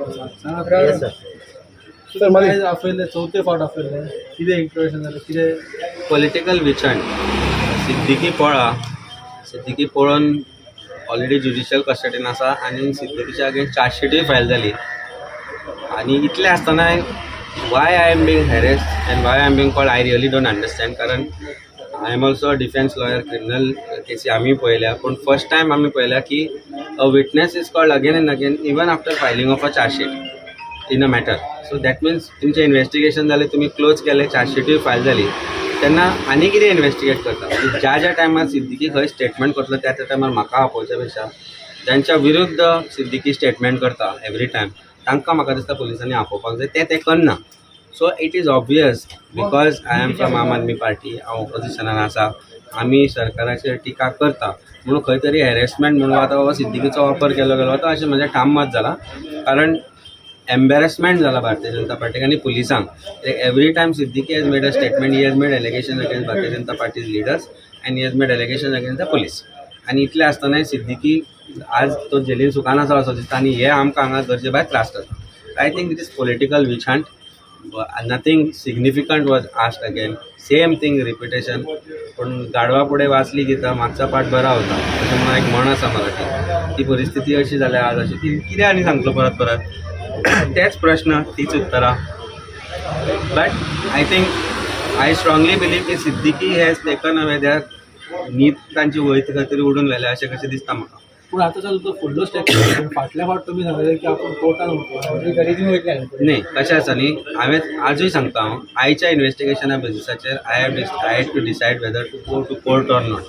Yes sir. Sir, आयज आपयलें, चवथे फावट आपयलें, कितें इंट्रोडक्शन जालें कितें? पॉलिटिकल विचण. सिद्दीकी पळा, सिद्दीकी पळोवन ऑलरेडी ज्युडिशियल कस्टडीन आसा आनी सिद्दीकीच्या अगेन्स्ट चार्जशीटूय फायल जाली. आनी इतलें आसतना why I am being harassed and why I am being called, I really don't understand. कारण I am also a defence lawyer. Criminal केसी आमी पळयल्या, पूण फर्स्ट टायम आमी पळयल्या की a witness is called again and again even after filing of a chargesheet in a matter. So that means तुमचें investigation जालें, तुमी क्लोज केलें, चार्जशीटूय फायल जाली, तेन्ना आनी कितें इन्वेस्टिगेट करता? म्हणजे ज्या ज्या टायमार सिद्दीकी खंय स्टेटमेंट करतलो, त्या त्या टायमार म्हाका आपोवच्या पेक्षा ज्यांच्या विरुद्ध सिद्दीकी स्टेटमेंट करता एवरी टायम, तांकां म्हाका दिसता पुलिसांनी आपोवपाक जाय. तें ते करना. So it is obvious, because I am from Aam Aadmi Party, हांव ऑपोजिशनान आसा, आमी सरकाराचेर टिका करता म्हणून खंय तरी हॅरेसमेंट म्हणून आतां हो सिद्दीकीचो वापर केलो गेलो वता, अशें म्हजें ठाम मत जालां. कारण एम्बेरसमेंट जाला भारतीय जनता पार्टीक आनी पुलिसांक. Every time Siddiqui has made a statement, he has made allegation against Bharatiya Janata Party's leaders and he has made allegation against the police. आनी इतलें आसतनाय सिद्दीकी आज तो जेलीन सुखान आसा असो दिसता आनी हे आमकां हांगा गरजे भायर त्रास करता. I think it is political witch hunt. Nothing significant was asked again, same thing repetition. पूण गाडवा फुडें वाचली गीता, मागचा पाठ बरा होता, अशें म्हणून एक म्हण आसा मराठी. ती परिस्थिती अशी जाल्या आज अशी की कितें आनी सांगतलो परत परत तेच प्रश्न, तीच उत्तरां. But I think, I strongly believe की Siddiqui has taken away their न्हीद, तांची वयर खंय तरी उडून व्हेल्या अशें कशें दिसता म्हाका. पूण आतां चालू तो फुडलो स्टेप, फाटल्या फावट तुमी सांगलें की आपूण कोर्टान वतलो. न्ही, कशें आसा न्ही, हांवें आजूय सांगता, हांव आयच्या इन्वेस्टिगेशना बेजिसाचेर I had to decide whether to go to court or not.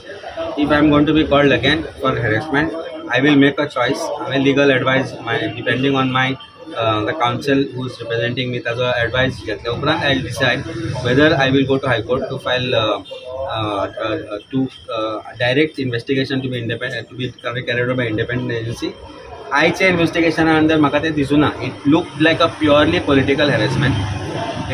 If I am going to be called again for harassment, I will make a choice. हांवें legal advice, my depending on my the counsel who is representing me, ताजो advice घेतल्या उपरांत I will decide whether I will go to High Court to file to direct investigation to be independent, to be carried by independent agency. आयच्या इन्वेस्टिगेशना अंदर म्हाका तें दिसूना. It look like a purely political harassment,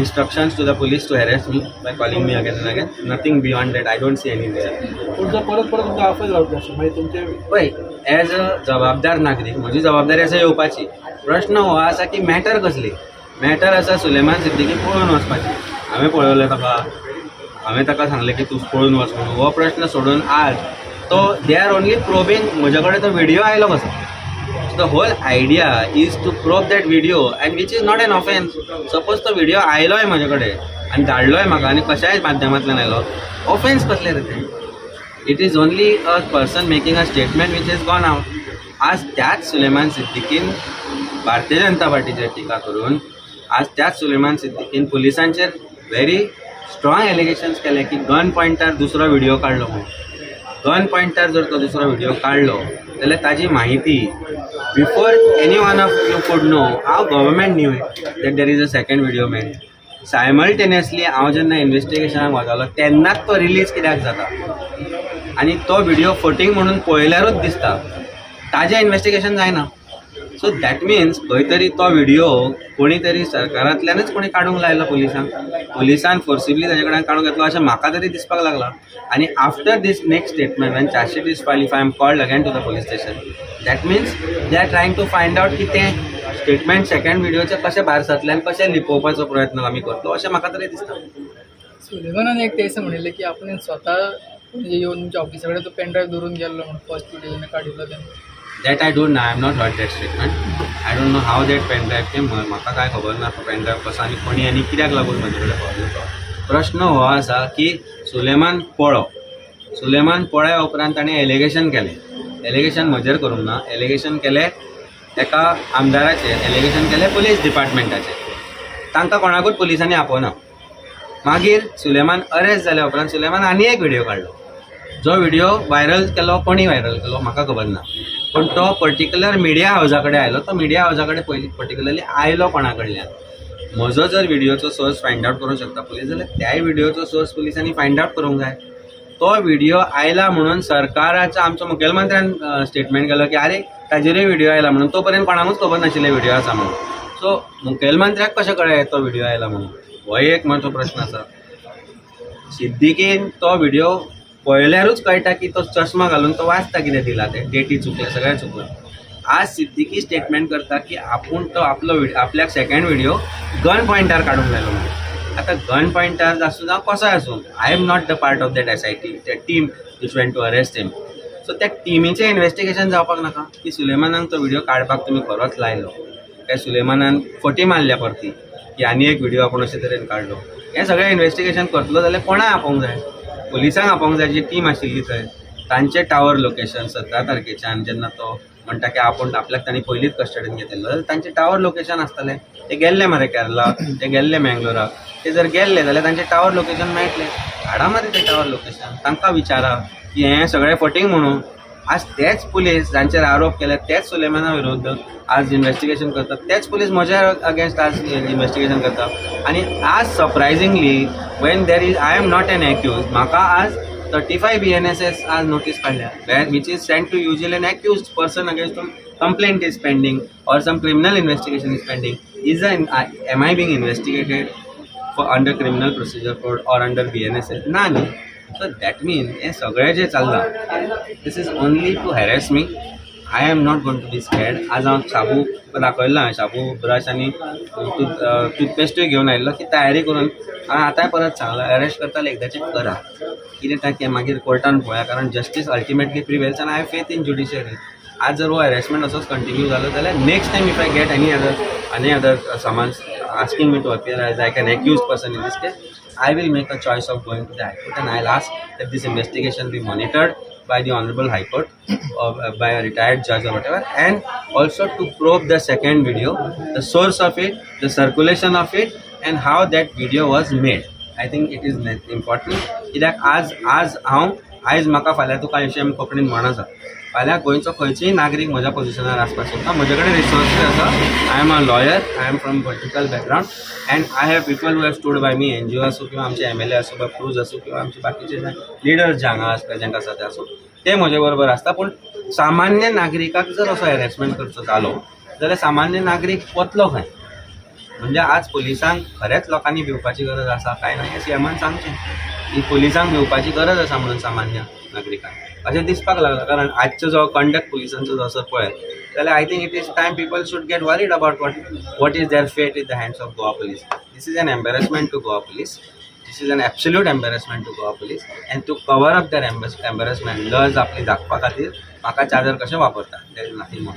instructions to the police to harass me by calling me again and again. Nothing beyond that. I don't see any reason. पूण जर परत परत तुमकां आपयत रावतले अशें मागीर तुमचे पळय, एज अ जबाबदार नागरीक म्हजी जबाबदारी आसा येवपाची. प्रश्न हो आसा की मॅटर कसली? मॅटर आसा सुलेमान सिद्दीकी पळून वचपाची. हांवें पळयलें ताका? हांवें ताका सांगलें की तूं पळून वच म्हणून? हो प्रश्न सोडून आज तो they are only probing म्हजे कडेन तो व्हिडियो आयलो कसो. The whole idea is to probe that video, and which is not an offence. Suppose तो व्हिडिओ आयलोय म्हजे कडेन आनी धाडलोय म्हाका आनी कशाय माध्यमांतल्यान आयलो, ऑफेन्स कसलें रे तें? It is only a person making a statement which is gone out. आज त्याच सुलेमान सिद्दीकीन भारतीय जनता पार्टीचेर टिका करून, आज त्याच सुलेमान सिद्दीकीन पुलिसांचेर व्हेरी स्ट्रॉंग एलिगेशन्स केले की गन पॉयंटार दुसरो व्हिडिओ काडलो म्हणून. गन पॉयंटार जर तो दुसरो व्हिडिओ काडलो जाल्यार ताजी म्हायती before any one of you could know, how government knew that there is a second video made simultaneously? हांव जेन्ना इन्वेस्टिगेशनाक वतालो तेन्नाच तो रिलीज कित्याक जाता आनी तो व्हिडिओ फटींग म्हणून पळयल्यारूच दिसता, ताजें इन्वेस्टिगेशन जायना. सो that means खंय तरी तो व्हिडिओ कोणी तरी सरकारांतल्यानच कोणी काडूंक लायलो पुलिसांक, पुलिसान फोर्सिबली ताजे कडेन काडूंक घेतलो अशें म्हाका तरी दिसपाक लागलां. आनी after this next statement, when chargesheet is filed, if I am called again to the police station, that means they are trying to find out की तें स्टेटमेंट सेकंड व्हिडिओचें कशें भायर सरतलें आनी कशें लिपोवपाचो प्रयत्न आमी करतलो, अशें म्हाका तरी दिसता. सुलेमानान एक ते म्हणिल्लें की आपण स्वता म्हणजे येवन तुमच्या ऑफिसा कडेन तो पेन ड्रायव्ह दवरून गेल्लो म्हणून, फर्स्ट व्हिडिओ काडिल्लो तेन्ना. That I don't know. I have not heard that statement. I don't know how that pen drive came. म्हाका काय खबर ना तो पेन ड्रायव्ह कसो आनी कोणी आनी कित्याक लागून म्हजे कडेन पावलो तो. प्रश्न हो आसा की सुलेमान पळो, सुलेमान पळ्या उपरांत ताणें एलिगेशन केलें. एलिगेशन म्हजेर करूंक ना, एलिगेशन केलें एका आमदाराचेर, एलिगेशन केलें पुलीस डिपार्टमेंटाचेर. तांकां कोणाकूच पुलिसांनी आपोवना. मागीर सुलेमान अरेस्ट जाल्या उपरांत सुलेमान आनी एक व्हिडिओ काडलो, जो व्हिडिओ व्हायरल केलो. कोणी व्हायरल केलो म्हाका खबर ना, पूण तो पर्टिक्युलर मिडिया हावजा कडेन आयलो. तो मिडिया हावजा कडेन पयलीं पर्टिक्युलरली आयलो कोणा कडल्यान? म्हजो जर व्हिडिओचो सोर्स फायंड आवट करूंक शकता पुलीस, जाल्यार त्याय व्हिडिओचो सोर्स पुलिसांनी फायंड आवट करूंक जाय. तो व्हिडिओ आयला म्हणून सरकाराच्या आमच्या मुखेलमंत्र्यान स्टेटमेंट केलो की आरे, ताजेरूय व्हिडिओ आयला म्हणून. तो पर्यंत कोणाकूच खबर नाशिल्लें व्हिडिओ आसा म्हणून. सो मुखेलमंत्र्याक कशें कळ्ळें तो व्हिडिओ आयला म्हणून, हो एक म्हजो प्रश्न आसा. सिद्दीकीन तो व्हिडिओ पळयल्यारूच कळटा की तो चश्मा घालून तो वाचता कितें दिला तें, डेटी चुकल्या, सगळें चुकलां. आज सिद्दीकी स्टेटमेंट करता की आपूण तो आपलो आपल्याक सेकंड व्हिडिओ गन पॉयंटार काडूंक लायलो म्हणून. आतां गन पॉयंटार आसूं जावं कसोय आसूं, I am not the part of that SIT team which went to arrest him. So त्या टिमीचें इन्वेस्टिगेशन जावपाक नाका की सुलेमानाक तो व्हिडिओ काडपाक तुमी खरोच लायलो काय सुलेमानान फटी मारल्या परती की आनी एक व्हिडिओ आपूण अशे तरेन काडलो? हें सगळें इन्वेस्टिगेशन करतलो जाल्यार कोणाक आपोवंक जाय? पुलिसांक आपोवंक जाय, जी टीम आशिल्ली थंय. तांचें टावर लोकेशन 17 तारखेच्यान जेन्ना तो म्हणटा की आपूण आपल्याक तांणी पयलींच कस्टडीन घेतिल्लो जाल्यार तांचें टावर लोकेशन आसतलें. ते गेल्ले मरे केरला, ते गेल्ले मँगलोराक. ते जर गेल्ले जाल्यार तांचें टावर लोकेशन मेळटलें. हाडा मरे तें टावर लोकेशन, तांकां विचारा की हें सगळें फटींग म्हणून. आज तेच पुलीस जांचेर आरोप केले, तेच सुलेमाना विरुद्ध आज इन्वेस्टिगेशन करतात, तेच पुलीस म्हज्या अगेन्स्ट आज इन्वेस्टिगेशन करता. आनी आज surprisingly, when there is I am not an accused, म्हाका आज 35 BNSS आज नोटीस काडल्या, which is sent to usually an accused person against complaint is pending or some criminal investigation is pending. Is am I being investigated for under Criminal Procedure Code or under BNSS? ना न्ही. So that mean हें सगळें जें चल्लां, this is only to harass me. I am not going to be scared. आज हांव शाबू तुका दाखयल्लो, हांवें शाबू, ब्रश आनी टूथपेस्टूय घेवन आयिल्लो की तयारी करून. हांवें आतांय परत सांगलां, अरेस्ट करता एकदाचें करा, कितें तें मागीर कोर्टान पळोवया, कारण justice ultimately prevails and I have faith in judiciary. आज जर हो हॅरेसमेंट असोच कंटिन्यू जालो जाल्यार next time if I get any other summons asking me to appear as like an accused person in this case, I will make a choice of going to the High Court and I'll ask that this investigation be monitored by the Honorable High Court or by a retired judge or whatever, and also to probe the second video, the source of it, the circulation of it, and how that video was made. I think it is important. कित्याक आज हांव आयज म्हाका फाल्यां तुका अशें आमी कोंकणीन म्हण आसा, फाल्यां गोंयचो खंयचीय नागरीक म्हज्या पोजिशनार आसपाक शकता. म्हजे कडेन रिसोर्सीस आसा. I am a lawyer, I am from political background and I have people who have stood by me. NGO आसूं किंवा आमचे एमएलए आसूं, बा क्रूज आसूं किंवा आमचे बाकीचे जे लिडर्स जे हांगा प्रेजेंट आसा ते आसूं, ते म्हजे बरोबर आसता. पूण सामान्य नागरिकाक जर असो हॅरेसमेंट करचो जालो जाल्यार सामान्य नागरीक वतलो खंय? म्हणजे आज पुलिसांक खरेंच लोकांनी भिवपाची गरज आसा काय ना हें सीएमान सांगचें की पुलिसांक भिवपाची गरज आसा म्हणून सामान्य नागरिकांक अशें दिसपाक लागलां. कारण आजचो जो कंडक्ट पुलिसांचो जो असो पळयत जाल्यार I think it is time people should get worried about what is their fate in the hands of Goa Police. This is an embarrassment to Goa Police. This is an absolute embarrassment to Goa Police, and to cover up their embarrassment, लज आपली दाखोवपा खातीर म्हाका चादर कशें वापरता. There is nothing more.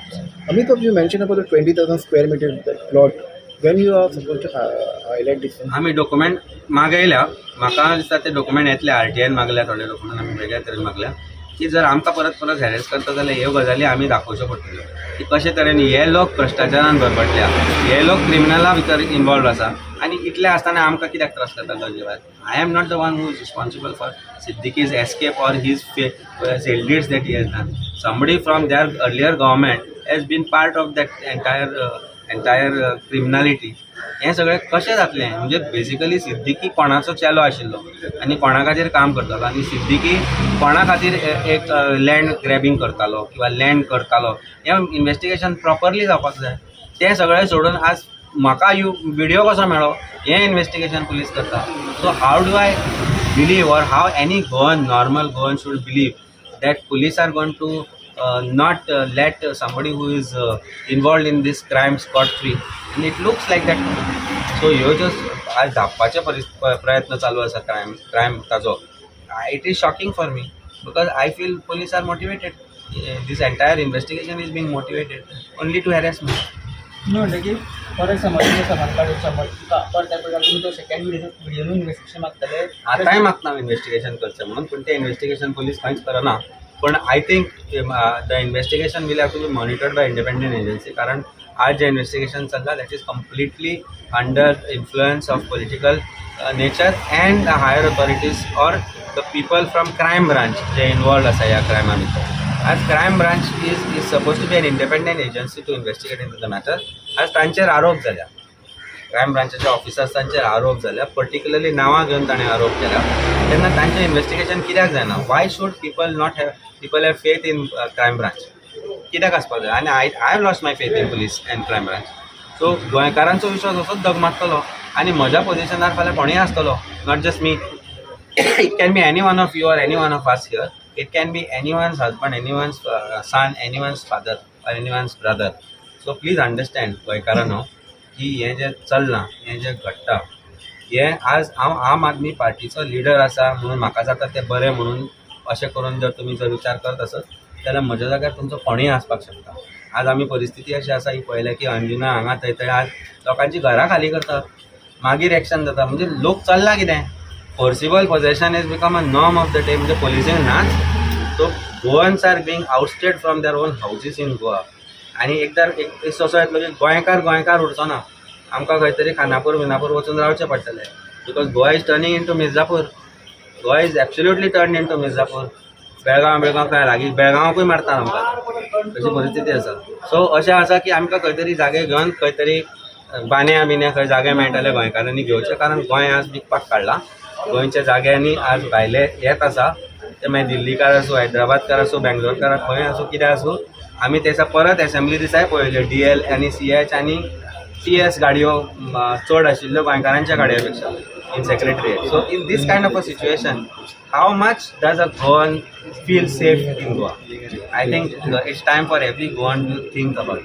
Amitabh, you mentioned about the 20,000 square meter that plot. When you are supposed to highlight this one? आमी document मागयल्या. म्हाका दिसता ते डॉक्युमेंट येतले. आरटीआयन मागल्या, थोडे डॉक्युमेंट आमी वेगळ्या तरेन मागल्या की जर आमकां परत परत हॅरेस करता जाल्यार ह्यो गजाली आमी दाखोवच्यो पडटल्यो की कशे तरेन हे लोक भ्रश्टाचारान भरपटल्या, हे लोक क्रिमिनला भितर इनवॉल्व आसा आनी इतलें आसतना आमकां कित्याक त्रास करता गरजे? I am not the one who is responsible for Siddiqui's escape or his ill deeds that he has done. Somebody from their earlier government has been part of that entire criminality. हें सगळें कशें जातलें? म्हणजे basically Siddiqui कोणाचो चेलो आशिल्लो आनी कोणा खातीर काम करतालो आनी सिद्दीकी कोणा खातीर एक लँड ग्रॅबींग करतालो किंवा लँड करतालो, हें इन्वेस्टिगेशन प्रॉपरली जावपाक जाय. तें सगळें सोडून आज म्हाका you video कसो मेळ्ळो हें इन्वेस्टिगेशन पुलीस करता. So how do I believe or how any Goan, normal Goan should believe that police are going to not let somebody who is involved in this crime scot free? And it looks like that. So ह्यो ज्यो आज धांपपाचे प्रयत्न चालू आसा crime ताजो, it is shocking for me because I feel police are motivated. This entire investigation is being motivated only to harass me. म्हणटा की for समज तुमी समज काडून समज तुका परत पळय तुमी तो सेकंड व्हिडिओ इन्वेस्टिगेशन मागतले? आतांय मागता इन्वेस्टिगेशन करचें म्हणून, पूण तें इन्वेस्टिगेशन पुलीस खंयच करना. पण I think the investigation will have to be monitored by independent agency, कारण आज जें इन्वेस्टिगेशन चल्लां, that is completely under influence of political nature and the higher authorities or the people from crime branch J involved आसा ह्या क्रायमा भितर. आज crime branch is supposed to be an independent agency to investigate into the matter. आज तांचेर आरोप जाल्या, crime ब्रांचाच्या ऑफिसर्सांचेर आरोप जाल्या, पर्टिक्युलरली नांवां घेवन ताणें आरोप केला, तेन्ना तांचें इन्वेस्टिगेशन कित्याक जायना? Why should people not have people have faith in crime branch? कित्याक आसपाक जाय? आनी I have lost my faith in police and crime branch. So गोंयकारांचो विश्वास असोच डगमगतलो आनी म्हज्या पोजिशनार फाल्यां कोणूय आसतलो. Not just me, it can be any one of you or any one of us here. It can be anyone's husband, anyone's son, anyone's father. or anyone's brother. So please understand गोंयकारांनो की हें जें चल्लां, हें जें घडटा, हें आज हांव आम आदमी पार्टीचो लिडर आसा म्हणून म्हाका जाता तें बरें म्हणून अशें करून जर तुमी जर विचार करत आसत जाल्यार म्हज्या जाग्यार तुमचो कोणूय आसपाक शकता. आज आमी परिस्थिती अशी आसा ही पळयल्या की अंजुना हांगा थंय थंय आज लोकांची घरां खाली करतात, मागीर एक्शन जाता. म्हणजे लोक चल्ला कितें, forcible possession is become a norm of the day. म्हणजे पोलिसींग नाच, so Goans are being ousted from their own houses in Goa. आनी एकदां एक दीस असो येतलो की गोंयकार गोंयकार उरचो ना, आमकां खंय तरी खानापूर विनापूर वचून रावचें पडटलें, because Goa is turning into Mirzapur. Goa is absolutely turn into Mirzapur. Belgaum, Belgaum काय लागीं, बेळगांवाकूय मारता आमकां, अशी परिस्थिती आसा. सो अशें आसा की आमकां खंय तरी जागे घेवन खंय तरी बान्या बिन्या खंय जागे मेळटले गोंयकारांनी घेवचे, कारण गोंय आज विकपाक काडलां. गोंयच्या जाग्यांनी आज भायले येत आसा, ते मागीर दिल्लीकार आसूं, हैदराबादकार आसूं, बेंगलोरकार खंय आसूं, कितें आसूं. आमी तेचा परत एसेंब्ली दिसाय पळयल्यो, डीएल आनी सीएच आनी टीएस गाडयो चड आशिल्ल्यो गोंयकारांच्या गाडयो पेक्षा in secretariat. So in this kind of a situation, how much does a Goan feel safe in Goa? I think it's time for every Goan to think about.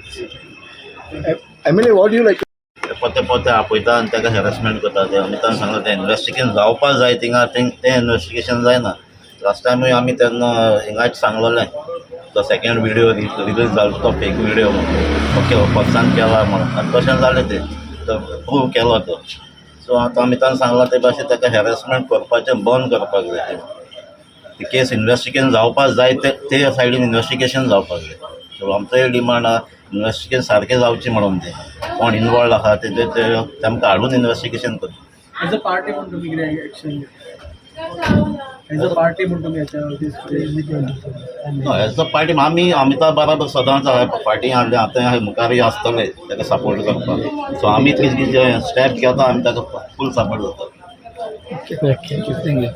MLA, what you like? ते परते परते आपयता आनी ताका harassment करता. ते अमितान सांगलां तें इन्वेस्टिगेशन जावपा जाय थिंगा, तें तें इन्वेस्टिगेशन जायना. लास्ट टायमूय आमी तेन्ना हिंगाच सांगलेलें, तो सेकेंड विडियो रिलीज जालो तो फेक विडियो म्हणून, ओके, पक्षान केला म्हणून, आनी तशें जालें तें, तो प्रूव केलो तो. सो आतां अमितान सांगलां ते भाशेन ताका हॅरसमेंट करपाचें बंद करपाक जाय. तें केस इन्वेस्टिगेशन जावपाक जाय, ते ते सायडीन इन्वेस्टिगेशन जावपाक जाय. सो आमचोय डिमांड आहा, इन्वेस्टिगेशन सारकें जावचें म्हणून, तें कोण इनवॉल्ड आहा ते ते तेमकां हाडून इन्वेस्टिगेशन करचें. एज अ पार्टी म्हणून तुम्ही कितें एक्शन घेता? एज अ पार्टी म्हणून तुम्ही याच्यावरती? नो, एज अ पार्टी आमी अमिता बराबर सदांच आहा, फाटीं हाडले, आतां मुखारय आसतले ताका सपोर्ट करपाक. सो आमी कितें स्टेप घेता, आमी ताका फूल सपोर्ट जाता. Okay, thank you.